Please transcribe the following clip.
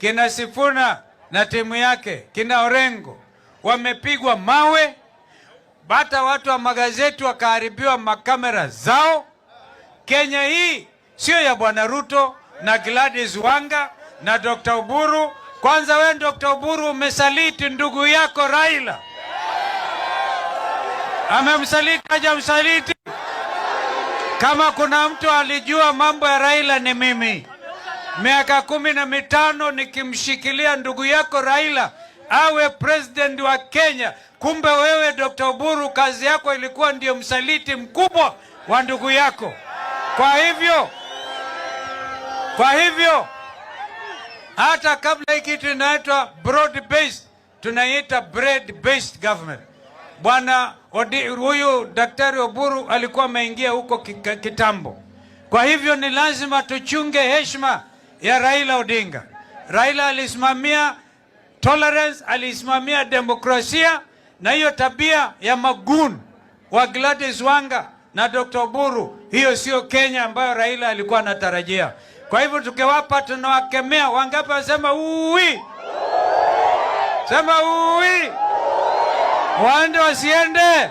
Kina Sifuna na timu yake, kina Orengo wamepigwa mawe, hata watu wa magazeti wakaharibiwa makamera zao. Kenya hii sio ya Bwana Ruto na Gladys Wanga na Dr. Oburu. Kwanza wewe Dr. Oburu umesaliti ndugu yako Raila. Amemsaliti, hajamsaliti? Kama kuna mtu alijua mambo ya Raila ni mimi. Miaka 15 nikimshikilia ndugu yako Raila awe president wa Kenya. Kumbe wewe Dr. Oburu kazi yako ilikuwa ndio msaliti mkubwa wa ndugu yako. Kwa hivyo hata kabla hii kitu inaitwa broad based, tunaiita bread based government. Bwana huyu Daktari Oburu alikuwa ameingia huko kitambo. Kwa hivyo ni lazima tuchunge heshima ya Raila Odinga. Raila alisimamia tolerance, alisimamia demokrasia, na hiyo tabia ya magoons wa Gladys Wanga na Dr. Oburu, hiyo sio Kenya ambayo Raila alikuwa anatarajia. Kwa hivyo tukiwapa, tunawakemea. Wangapi wasema uwi? Sema uwi! Waende wasiende?